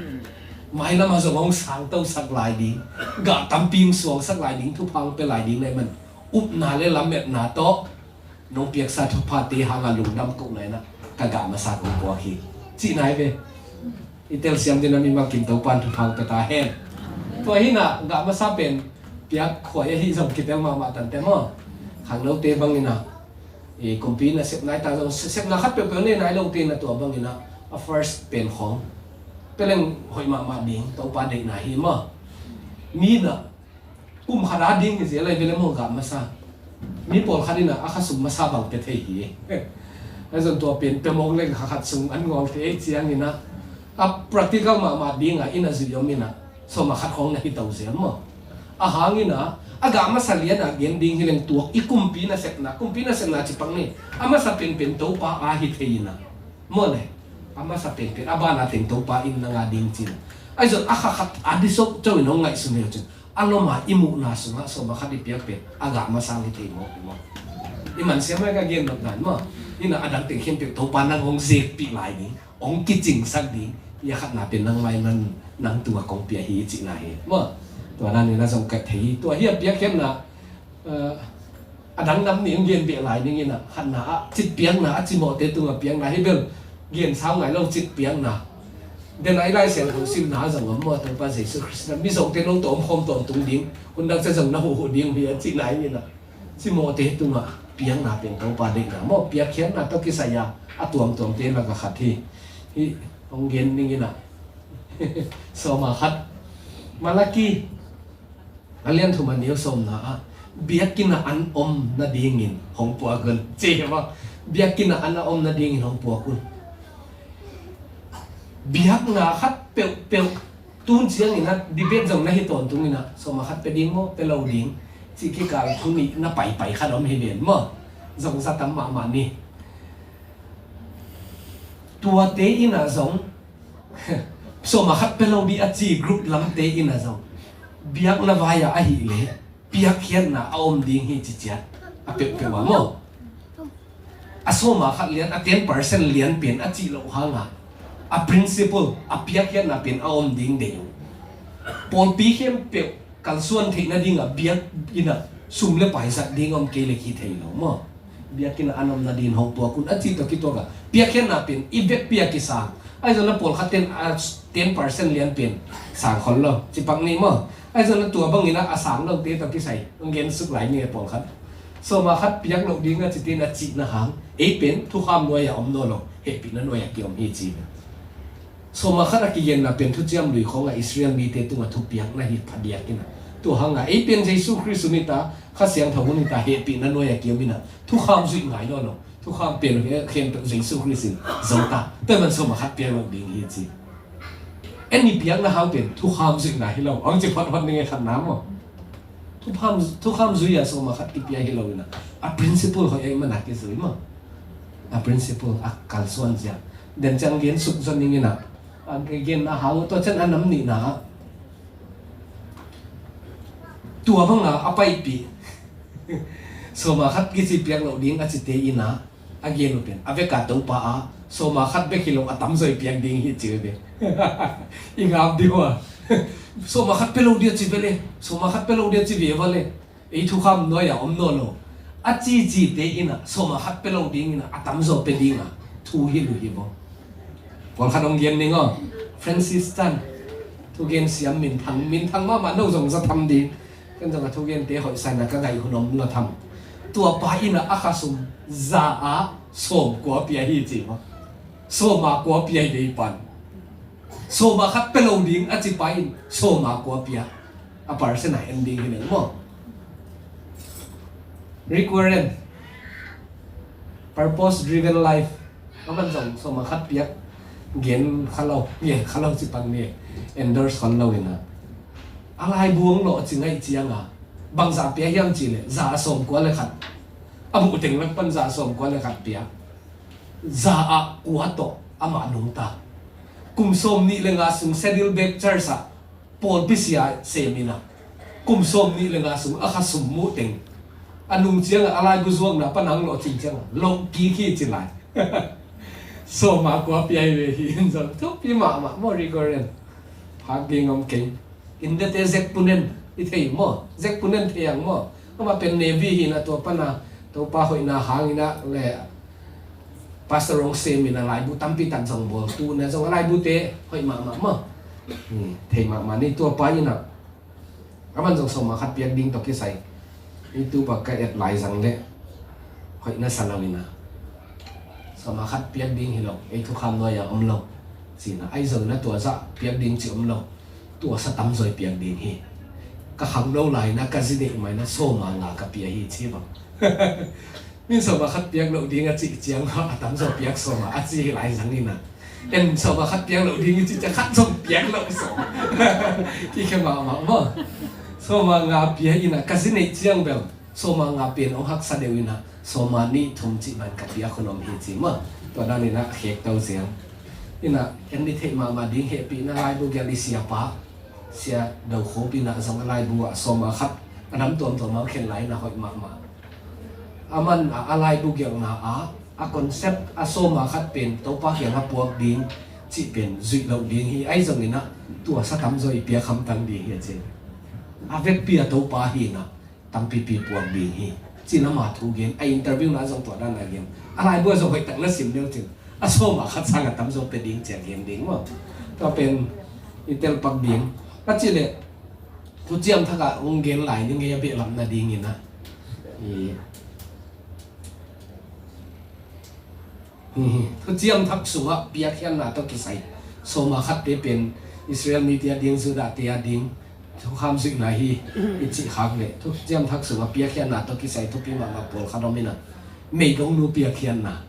mailam a zong hong sangtosak lai ding, gah tampi hong suangsak lai ding, thupha hong pia lai ding na hih man, upna le lametna tawh nong piaksa thuphate hanga lungdam kohna in a ka gah masa kong puak hi. Cihna hi ve. I telsiam ding a mimal kim Topa in thupha hong pia ta hen. Tua hi in a gah masa pen piak khuai ahi zong kitel mahmah tante maw? Khangnote bang in a, i kumpi nasepna hi ta zong, se-, sepna khat peuhpeuh nei nai lote in a tua bang in a, a first pen khawng pia leng hoih mahmah ding Topa deihna hi maw? Mi in a kum khat a ding hi zia lai ve le maw gah masa. Mi pawlkhat in a, a khasum masa bang pia thei hi. Ahi zong tua pen pia mawk leng kha khat sung an ngawl thei ei ciangin a, a practical mahmah ding a in a zui om in a, sawm a khat khawng na hi to zel maw? A hang in a, a gah masa lian a gen ding hi leng tuak i kumpi nasepna, kumpi nasepna ci pak ni. A masa penpen Topa a hi thei in a. Maw le, a masa penpen, a ban a teng Topa in nang a ding cin. Ahi zong a kha khat a di sok co in hong ngaihsun hi cin. A lom a i muhna sungah sawm a khat i piak pen a gah masa hi thei mawk hi maw? I man siam a ka gen nop dan maw? Hi in a, a dang teng khempeuh Topa nang hong zekpih lai ding, hong kicingsak ding, i a khatna pen nang lai man nang tungah kong pia hi cihna hi maw? Tua dan in a zong kaih thei hi. Tua hi a piakkhiatna, eh, a dang nam nih in gen beh lai ning in a, khatna ah citpiakna, a cimawhte tungah piakna hi bel gen sau ngai lo citpiakna. Den a i Lai Siangtho simna a zong om maw, Topa Jesu Khrist in a, mi zote no tawh om khawm tawntung ding, hun dang ciang zong na huhhuh ding uh hi a cihna hi in a, cimawhte tungah Piakna pen Topa deihna maw, piakkhiatna tawh kisai a, a tuamtuamte laka khat hi. Hih hong gen ning in ah, sawma khat, Malaki a lian thum a neu sawmna ah, biakinn ah an om nadingin hong puak un, ci hi maw. Biakinn ah an a om nadingin hong puak un. Biakna khat peuhpeuh, tun ciangin ah debate zong na hi tawntung in ah, sawma khat pia ding maw, pia lo ding, cih kikal thu nih na paipai khat om hi ven maw. Zong za tam mahmah ni. Tuate in ah zong, sawma khat pia lo ding a ci group lamte in ah zong, biakna vai ah ahih leh piakkhiatna a om ding hi ci ciat a peuhpeuh ah maw. A sawma khat lian, a ten percent lian pen a cih loh hang ah, a principle, a piakkhiatna pen a om ding deih uh. Pawlpi khempeuh kalsuan theih nading ah biakinn ah sum le pai zat ding om kei leh hi thei lo maw. Biakinn ah an om nadingin hong puak un a cih tawh kituak ah, piakkhiatna pen i vekpi a kisang. Ahi zongin ah pawlkhat ten a ten percent lian pen sang khol lo, ci pak ni maw. Ahi zongin ah tua bangin ah a sang lote tawh kisai hong gen suk lai ni e pawlkhat. Sawma khat piak loh ding a cite in a cihna hang, ei pen thukham nuai ah om nawn lo, hehpihna nuai ah kiom hi ci. Sawma khat a kigenna pen Thuciam Lui khawng ah Israel mite tungah thupiakna hi phadiak in ah, tua hang ah ei pen Jesu Khrist hun hi ta, Kha Siangtho hun hi ta, hehpihna nuai ah kiom in ah, thukham zuih ngai nawn lo. Thukham pen khempeuh Jesu Khrist in zo ta, tua ahih man sawma khat piak loh ding hi ci. En i piakna hang pen thukham zuihna hi lo, hong ci photphot ning e khatna maw. Thukham, thukham zui a sawma khat kipia hi lo in ah, a principle hoih ahih man a kizui maw. A principle a kalsuan zia. Den ciang gen suk zon ning in ah, a gen a hang uh, tua ciang a nam nihna ah, tua bang a a paipih, sawma khat kici piak loh ding a cite in ah, a gen uh pen a vek a Topa ah sawma khat bek hi lo, a tamzaw i piak ding hi ci uh ve. I ngap ding uh a, sawma khat pia lo ding a ci ve le, sawma khat pia lo ding a ci ve va le, ei thukham nuai ah om nawn lo, a cicite in ah sawma khat pia lo ding in ah a tamzaw pia ding ah thu hilh uh hi maw. Pawlkhat hong gen ning aw, Francis Chan, thugen siam minthang, minthang mahmah, no zong za tham ding. Ken zong a thugente hoihsa in ah ka ngaih hun om lo tham. Tua pa in ah a khasum za ah sawmkua pia hi ci maw. Sawma kua pia hi dei pan. Sawma khat pia lo ding a ci pa in sawma kua pia. A percent a en ding hi leng maw. Rick Warren, Purpose Driven Life. Aman zong sawma khat piak gen kha lo, gen kha lo ci pan ni, endorse khol lo in ah, a laibu hong lawh ci ngaih ciang a, bangzah pia hiam cih leh za a sawmkua le khat, a muh teng lak pan za a sawmkua le khat pia. Za ah kua tawh amah nungta. Kum sawmnih le nga sung Saddleback Church ah pawlpi sia sem in ah, kum sawmnih le nga sung a khasum muh teng, a nung ciang ah a laibu zuakna pan hong lawh cin ciang ah, loh kik hi ci lai. Sawma kua pia hi ve hi in zong thupi mahmah maw, Rick Warren. Phak ding om kei. India te Jack Poonen i thei maw? Jack Poonen thei ang maw? Amah pen Navy hi in ah, tua pan a Topa hoihna hang in ah le pastor hong sem in ah laibu tampi tak zong bawl, tu in ah zong a laibute hoih mahmah maw. Hmm, thei mahmah ni. Tua pa in ah, aman zong sawma khat piak ding tawh kisai, YouTube ah ka et lai zang leh hoih na sa lo in ah, sawma khat piak ding hi lo, ei thukham nuai ah om lo, ci in ah, ahi zongin ah tua zah piak ding ci om lo. Tua sa tamzaw i piak ding hi. Ka khangno lai in ah ka zi neih mai in ah sawma nga ka pia hi ci bang. Min sawma khat piak loh ding a cih ciang a, a tamzaw piak sawma a ci hi lai zang in ah, en sawma khat piak loh ding i cih ciang khat zong piak loh sawma. Kikhia mahmah maw. Sawma nga pia in ah ka zi neih ciang bel sawma nga pen hong haksa deuh in ah, sawma nih thum cih bang ka piak hun om hi ci maw. Tua dan in ah a khek to ziang. In ah en i theih mahmah ding, hehpihna laibu gelh i siapa, Sia Do Khup in ah zong a laibu ah sawma khat a nam tuamtuam a hong khen lai in ah hoih mahmah. Aman a, a laibu gelhna ah a concept a sawma khat pen Topa kiang ah puak ding cih pen zuih loh ding hi. Ahi zongin ah tua sa tamzaw i piak hamtang ding hi a ci. A vekpi a Topa hi in ah tampipi puak ding hi, ci in ama thu gen, a interview na zong tua dan a gen. A laibu ah zong hoih tak na sim deuh cin, a sawma khat sang a tamzaw pia ding ci a gen ding maw. Tua pen i telpak ding. A cih leh Thuciam Thak ah hong gen lai ni ngei a behlap nading in ah, i Thuciam Thak sungah piakkhiatna tawh kisai sawma khatte pen Israel mite a ding, Judah te a ding thukham zuihna hi i cih khak leh, Thuciam Thak sungah piakkhiatna tawh kisai thupi mahmah pawlkhat om inah, meidongnu piakkhiatna,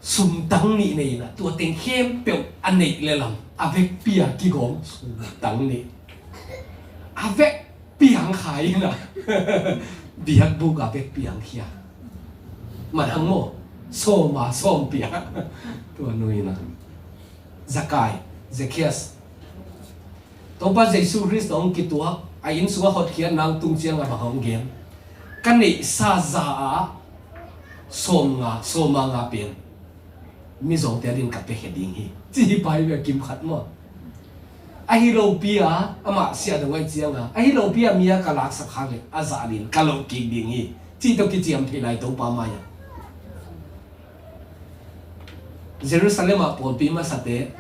sumtang nih nei inah, tua teng khempeuh a neih le lam a vekpi a kigawm sumtang nih a vekpi hang khai inah, biakbuk a vekpi hang khia. Manhang maw? Sawma sawm pia. Tua nu inah, Zakai, Zacchaeus, Topa Jesu Khrist hong kituak, a inn sungah hotkhiat nang tung ciang a bang hong gen? Ka neihsa za ah sawm nga, sawma nga pen mizawngte adin ka piakhia ding hi, ci hi pai ve, kim khat maw? Ahi lopi a, amah siah dong ahi cianga, ahi lopi a mi a ka laksak khak leh a zah adin ka loh kik ding hi, cih tawh kiciam thei lai Topa mai-ah. Jerusalem ah pawlpi masate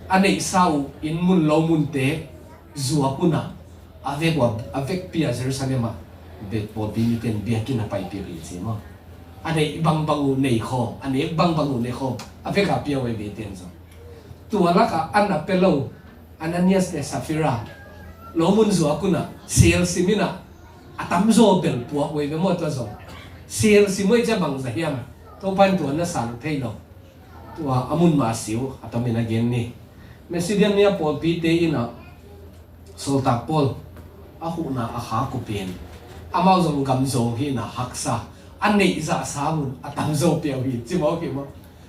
a neihsa uh inn mun lo munte zuak unah, a vek uh a, a vekpi a Jerusalem ah pawlpi mite in biakinn a paipih uh hi ci maw? A neih bangbang uh nei khawm, a nek bangbang uh ne khawm, a vek a pia uh a, mite in zong. Tua lakah a na pia lo Ananias le Safira lo mun zuak unah sel sim inah, a tamzaw bel puak uh a, ve maw, tua zong. Sel sim uh a, cia bangza hiam? Topa in tua na sang thei lo. Tua a mun mah si uh a tomin a gen ni. Macedonia pawlpite inah sawltak Paul a huhna a khak uh pen, amau zong gamzawng hi inah haksa, a neih zah sang un a tamzaw pia uh hi, ci mawk hi maw?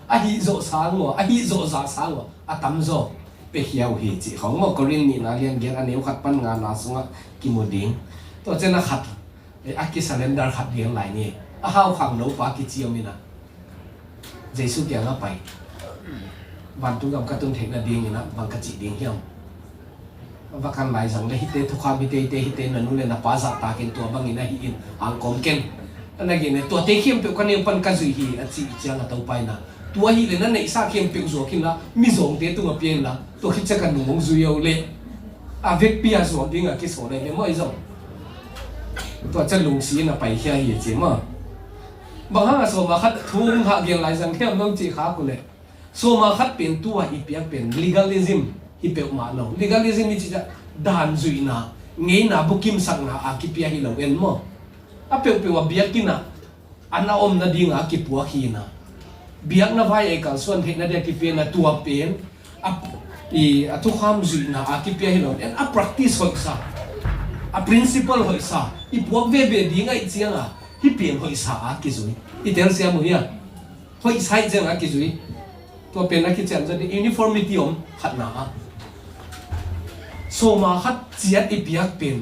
A hih zawh sang uh a, a hih zawh zah sang uh a, a tamzaw piakhia uh hi, cih khawng maw? Korin nihna lian giat, a neu khat pan ngana sungah kimu ding. Tua ciang a khat, eh, a kisurrender khat gen lai ni. A hau khangnopa kici om inah, Jesu kiangah pai, vantung gam ka tun theih nading inah bang ka cih ding hiam? Va kan lai zang le, hihte thukham, hihte, hihte, hihte, na nu le na pa zahtakin tua bangin ahi in, angkawm ken. A na gen e, tuate khempeuh ka neu pan ka zuih hi, a cih ciang a Topa inah, tua hileh na neihsa khempeuh zuak inla, mizawngte tungah pia inla, tua khit ciang ka nung hong zui uh leh, a vekpi a zuak dingah kisawl e, ve maw, i zong. Tua ciang lungsi in a paikhia hi, ci maw? Bang hang a sawma khat thu hong hah gen lai zang hiam nong cih khak uh leh, sawma khat pen tu-a i piak pen legalism hi peuhmah lo. Legalism i cih ciang dan zuihna, ngeina bukimsakna a kipia hi lo en maw? A peuhpeuh a biakinn ah a na om nading a kipuak hi inah, biakna vai a i kalsuan theih nading a kipia inah, tua pen a, i, a thukham zuihna a kipia hi lo en, a practice hoihsa, a principle hoihsa, i puak veve ding ahih cianga hih pen hoihsa a kizui. I telsiam uh hia? Hoihsa ahih cianga kizui. Tua pen a kiciamzat ding uniformity om khatna ah. Sawma khat ciat i piak pen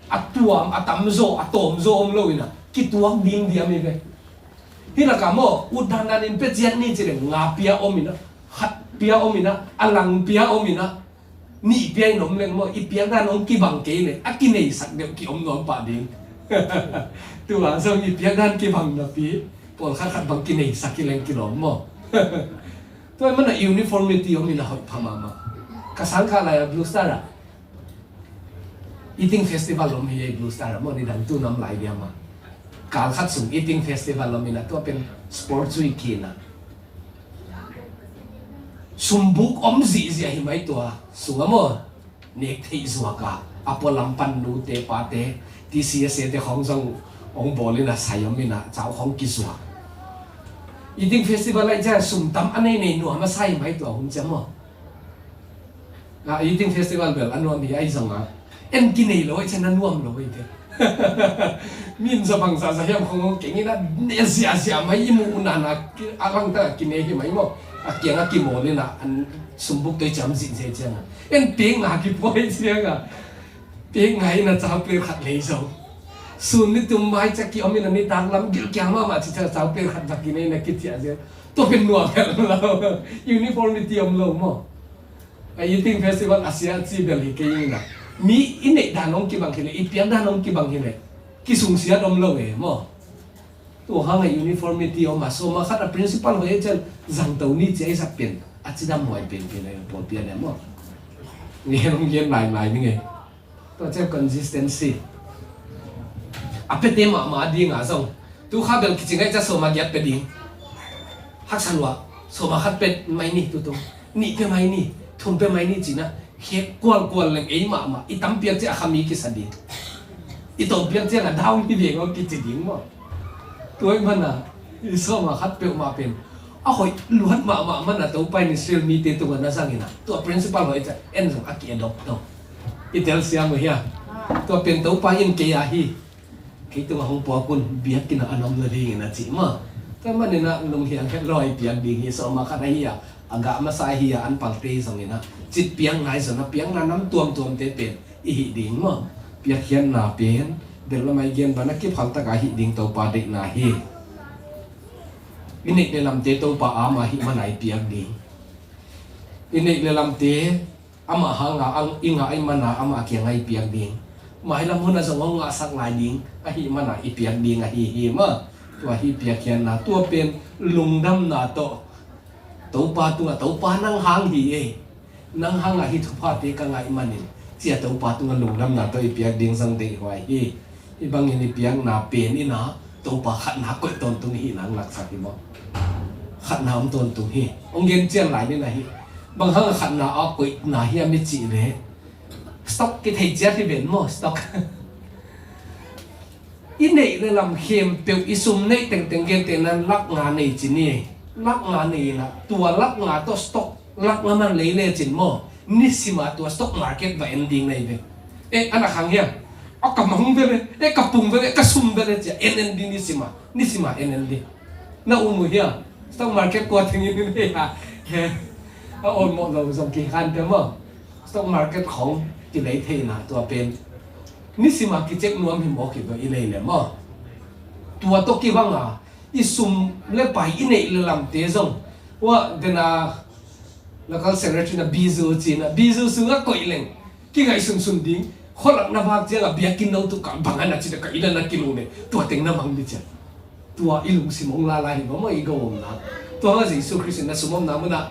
a tuam, a tamzaw, a tawmzaw om lo inah, kituak dimdiam hi ve. Hih lakah maw, ut dandan in pia ciat ni ci leh, nga pia om inah, khat pia om inah, a lang pia om inah, nih pia in om leng maw, i piak dan hong kibang kei leh a kineisak deuh kiom nuam pah ding. Tua zong i piak dan kibang napi, pawlkhat khat bang kineisak hi leng kilawm maw? Tua ahih manin uniformity om inah hoih pha mahmah. Ka sangkhah lai-a Blue Star ah eating festival om hi ei, Blue Star ah maw, nidang tu nam lai diam ah. Kal khat sung eating festival om inah, tua pen sports week hi inah, sumbuk om zihziah hi mai tua sungah maw. Nek theih zuak ah, a pualam pan nute pate, T C S A te khawng zong hong bawl inah, sai om inah, cau khawng kizuak. Eating festival ahih ciang sum tam a nei nei nuam a sa hi mai tua hun ciang maw. A, eating festival bel a nuam hi, ahi zongah en kinei lo ahih ciang a nuam lo hi te. Mi in za bangzah za hiam khong hong keng inah, ne ziahziah mai, i muh uh nana a langtak a kinei hi mai maw. A kiangah kimawl inah, an sumbuk tawh i ciam zihziah ciangah en pek nga kipua hi ciangah, pek nga inah cau pel khat lei zo. Sun ni tum mai ciang kiom inah nitak lam gilkial mahmah ci ciang cau pel khat va kinei inah kiciah ziau. Tua pen nuam hel lo. Uniformity om lo maw. A eating festival a sia ci bel hi kei inah, mi i neih dan hong kibang hi leh, i piak dan hong kibang hi leh, kisungsiat om lo e maw. Tua hang a uniformity om a, sawma khat a principle hoih ahih ciang zangto ni ci a i sak pen a cidam huai penpen a, pawlpi ah leh maw. Ngen hong gen lailai ning e. Tua ciang consistency. A piate mahmah ding a zong, tu kha bel kicing ahih ciang sawma giat pia ding. Haksa lua, sawma khat pia mai ni tutung, nih pia mai ni, thum pia mai ni ci-in ah, khek kualkual leng ei mahmah, i tam piak ciang a khami kisa ding. I tawm piak ciang a dau hi veng aw kici ding maw. Tua ahih manin ah, i sawma khat peuhmah pen a hoih luat mahmah manin ah, Topa in Israel mite tungah na zang in ah, tua principle hoih ciang en zong a ki-adopt to. I telsiam uh hia? Tua pen Topa in kei a hi, kei tungah hong puak un, biakinn ah a na om lo dingin a ci maw. Tua ahih manin ah lunghiang het lo a i piak ding hi. Sawma khat ahi a, a gah masa ahi a, an palte zongin ah cit piakna ahi zongin ah, piakna nam tuamtuamte pen i hih ding maw. Piakkhiatna pen bel lam a i gen bangin a kiphal takin hih ding Topa deihna hi. I neih le lamte Topa a om ahih manin ah i piak ding. I neih le lamte amah hanga i ngah ahih manin ah amah kiangah i piak ding. Mailam hun ah zong hong ngahsak lai ding ahih manin ah i piak ding ahi hi maw. Tua hi piakkhiatna. Tua pen lungdamna tawh Topa tungah, Topa nang hang hi e, nang hangah hih thuphate ka ngah ahih manin, ci-a Topa tungah lungdamna tawh i piak ding zong deihhuai hi. Hih bangin i piakna pen in ah Topa khatna koih tawntung i hihna hong laksak hi maw. Khatna om tawntung hi. Hong gen cian lai ni na hi. Bang hang a khatna a koihna hiam i cih leh, stock kithei ciat hi ven maw, stock. I neih le lam khempeuh, i sum neih tengteng gentehna lak nga nei ci ni. Lak nga nei in ah, tua lak nga tawh stock lak nga man lei lecin maw, nisima tua stock market va en ding na hi ve. Eh, a na khang hiam? A ka mang ve le, eh, ka pung ve le, ka sum ve le, ci-a en en ding nisima, nisima en en ding. Na um uh hia? Stock market kua tengin in hei ha. A awlmawh lo zong kikhan pia maw. Stock market khong kilei thei in ah, tua pen nisima kicheck nuam hi mawk hi ve, i lei le maw. Tua tawh kibang a, i sum le pai, i neih le lamte zong, ua, dena local secretary na Bijou ci-in ah, Bijou sungah koih leng kingaihsunsun ding. Khualak na vak ciangah biakinn no tu ka bang a na ci-in ah, ka inn ah na kilawm leh tua teng na mang ding ci-a. Tua i lungsim hong lala hi maw, i gawmna. Tua hangah Jesu Khrist in na sum omna munah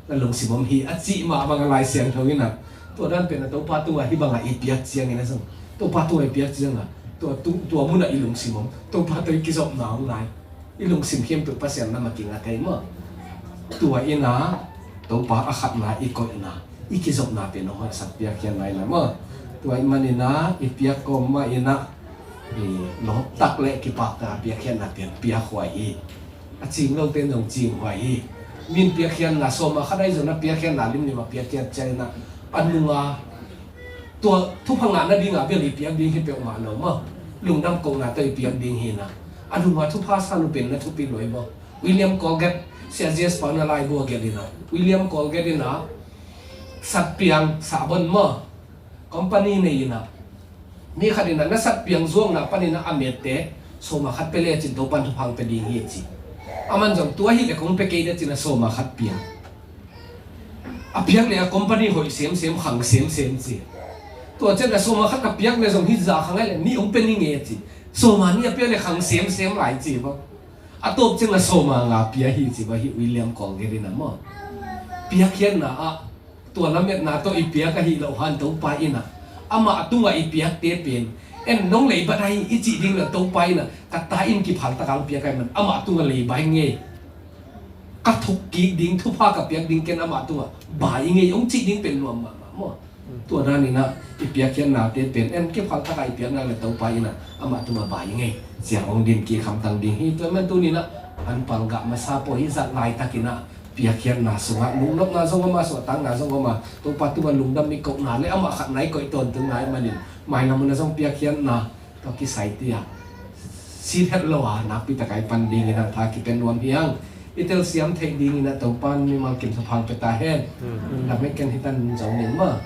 na lungsim om hi a cih mah bangah Lai Siangtho in ah, tua dan pen a Topa tungah hih bangah i piak ciangin a zong, Topa tungah i piak ciangah, tua tu, tua munah i lungsim om, Topa tawh i kizopna hong lai. I lungsim khempeuh Pasian lamah kinga thei maw. Tua in ah Topa a khatna i koihna, i kizopna pen hong hoihsak piakkhiatna hi lai maw. Tua ahih manin ah i piak kawm mah in ah, i lawptak le kipaktak a piakkhiatna pen piakhuai hi. A cing lo pen zong cinghuai hi. Min piakkhiatna, sawma khat ahi zongin a piakkhiatna limlim a piakkhiat ciangin ah, a nunga tua thupha ngah nadinga bel i piak ding hi peuhmah lo maw. Lungdam kohna tawh i piak ding hi in ah, a nunga thupha sa nu pen na thupi lo hi maw. William Colgate, Sia G S Pau na laibu ah gelh in ah, William Colgate in ah satpiang, sabon maw, company nei in ah, ni khat in ah na satpiang zuakna panin ah a mette sawma khat pia lecin Topa'n thupha hong pia ding hi ci. Aman zong tua hi leh kong pia kei ding ci-in ah sawma khat piang. A piak leh a company hoih semsem, khang semsem ci. Tua ciangin ah sawma khat ka piak leh zong hih zah khang ahih leh nih hong pia ning e ci. Sawma nih a piak leh khang semsem lai ci bang. A tawp ciangin ah sawma nga pia hi ci bang, hih William Colgate in ah maw. Piakkhiatna ah tua lametna tawh i piak ahih loh hang Topa in ah, amah tungah i piakte pen, en nong leibat ahi i cih ding leh Topa in ah, ka ta in kiphal takin hong piak ahih manin amah tungah leiba ing e. Ka thuk kik ding, thupha ka piak ding ken amah tungah ba ing e, hong cih ding pen nuam mahmah maw. Tua dan in ah i piakkhiatnate pen en kiphal takin i piak nak leh Topa in ah amah tungah ba ing e, ci-a hong din kik hamtang ding hi. Tua ahih manin tuni-in ah an palgah masa pawl hi zat laitak in ah piakkhiatna sungah lungnopna zong om a, suahtakna zong om a, Topa tungah lungdam i kohna le amah khatna i koih tawntungna ahih manin, mailam hun ah zong piakkhiatna tawh kisai tiah sit het lo a, nakpi takin i pan dingin ah tha kipia nuam hi hang. I telsiam theih dingin ah Topa'n mimal kim thupha hong pia ta hen. Lungdam hi, ken hih tan zong ning maw.